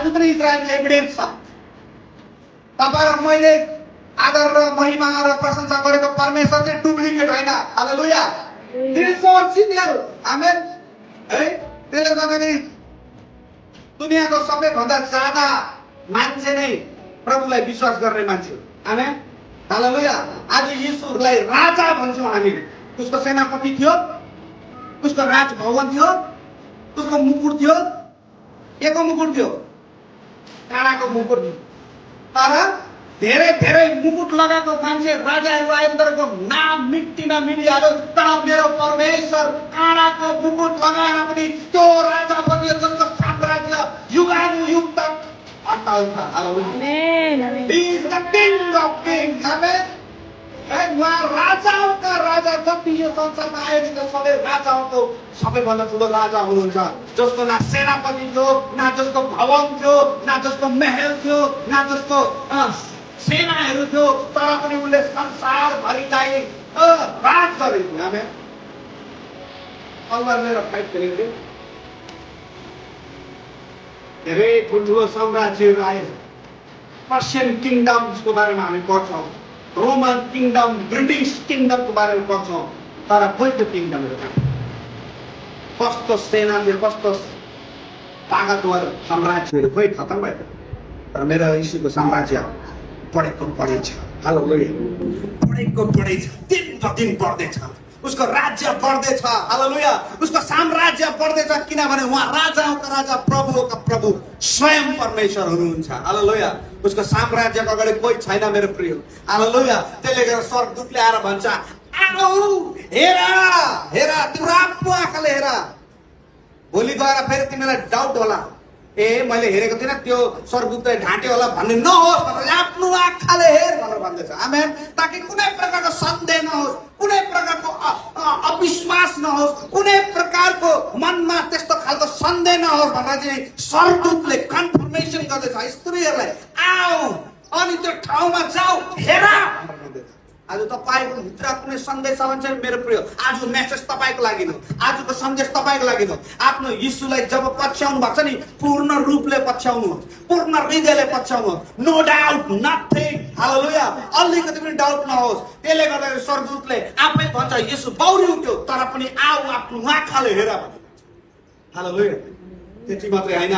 आज पनि इजरायलको एभिडेन्स छ। तपाईँ र मैले आदर र महिमा र प्रशंसा गरेको परमेश्वर चाहिँ डुप्लिकेट होइन। हालेलुया। आमेन है। त्यसले गर्दाखेरि दुनियाँको सबैभन्दा ज्यादा मान्छे नै प्रभुलाई विश्वास गर्ने मान्छे। Amen hallelujah. आज यीशुलाई राजा भन्छौँ हामीले। उसको सेनापति थियो, उसको राजभवन थियो, उसको मुकुट थियो, केको मुकुट थियो? काँडाको मुकुट। तर धेरै धेरै मुकुट लगाएको मान्छे राजाहरू आए, उनीहरूको नाम मिट्टीमा मिलिहाल्यो। तर मेरो परमेश्वर काँडाको मुकुट लगाएर पनि त्यो राजा बनियो जसको साम्राज्य युगानुयुग तक अटल छ। हालेलुया। He is the King of Kings. आमेन। उहाँ राजाका राजा, जति यो संसारमा आएका सबै राजाहरूको सबैभन्दा ठुलो राजा हुनुहुन्छ, जसको न सेनापति थियो, न जसको भवन थियो, न जसको महल थियो, न जसको सेनाहरू थियो, तर पनि उसले संसारभरिलाई राज गरेको। आमेन। तलवार लिएर फाइट गरेको। धेरै ठुल्ठुलो साम्राज्यहरू आए। पर्सियन किङडम्सको बारेमा हामी पढ्छौँ, रोमन किङडम, ब्रिटिस किङडमको बारेमा पढ्छौँ। तर कोहीको किङडमहरू कस्तो सेना थियो, कस्तो ताकतवर साम्राज्यहरू खोइ खतम भयो। तर मेरो यीशुको साम्राज्य बढेको बढै छ। हालेलुया। बढेको बढै छ, दिन प्रतिदिन बढ्दैछ। उसको राज्य बढ्दैछ। हालेलुया। उसको साम्राज्य बढ्दैछ, किनभने उहाँ राजाको राजा, प्रभुको प्रभु, स्वयं परमेश्वर हुनुहुन्छ। हालेलुया। उसको साम्राज्यको अगाडि कोही छैन मेरो प्रिय। हालेलुया। त्यसले गर्दा स्वर्गदूतले आएर भन्छ, आऊ हेर, हेर, तिम्रो आफ्नो आँखाले हेर। भोलि गएर फेरि तिमीलाई डाउट होला, ए मैले हेरेको थिइनँ, त्यो स्वर्गदूतले ढाँट्यो होला भन्ने नहोस् भनेर आफ्नो आँखाले हेर भनेर भन्दैछ। आमेन। ताकि कुनै प्रकारको सन्देह नहोस्, कुनै प्रकारको अविश्वास नहोस्, कुनै प्रकारको मनमा त्यस्तो खालको सन्देह नहोस् भनेर चाहिँ स्वर्गदूतले कन्फर्मेसन गर्दैछ स्त्रीहरूलाई, आऊ अनि त्यो ठाउँमा जाऊ, हेर। आज तपाईँको भित्र कुनै सन्देश छ भने चाहिँ मेरो प्रिय, आज मेसेज तपाईँको लागि हो, आजको सन्देश तपाईँको लागि हो। आफ्नो यीशुलाई जब पछ्याउनु भएको छ नि, पूर्ण रूपले पछ्याउनुहोस्, पूर्ण हृदयले पछ्याउनुहोस्। No doubt, nothing. हालेलुया। अलिकति पनि डाउट नहोस्। त्यसले गर्दाखेरि स्वर्गदूतले आफै भन्छ, यीशु बौरी उठ्यो, तर पनि आऊ आफ्नो आँखाले हेर। हालेलुया। त्यति मात्रै होइन,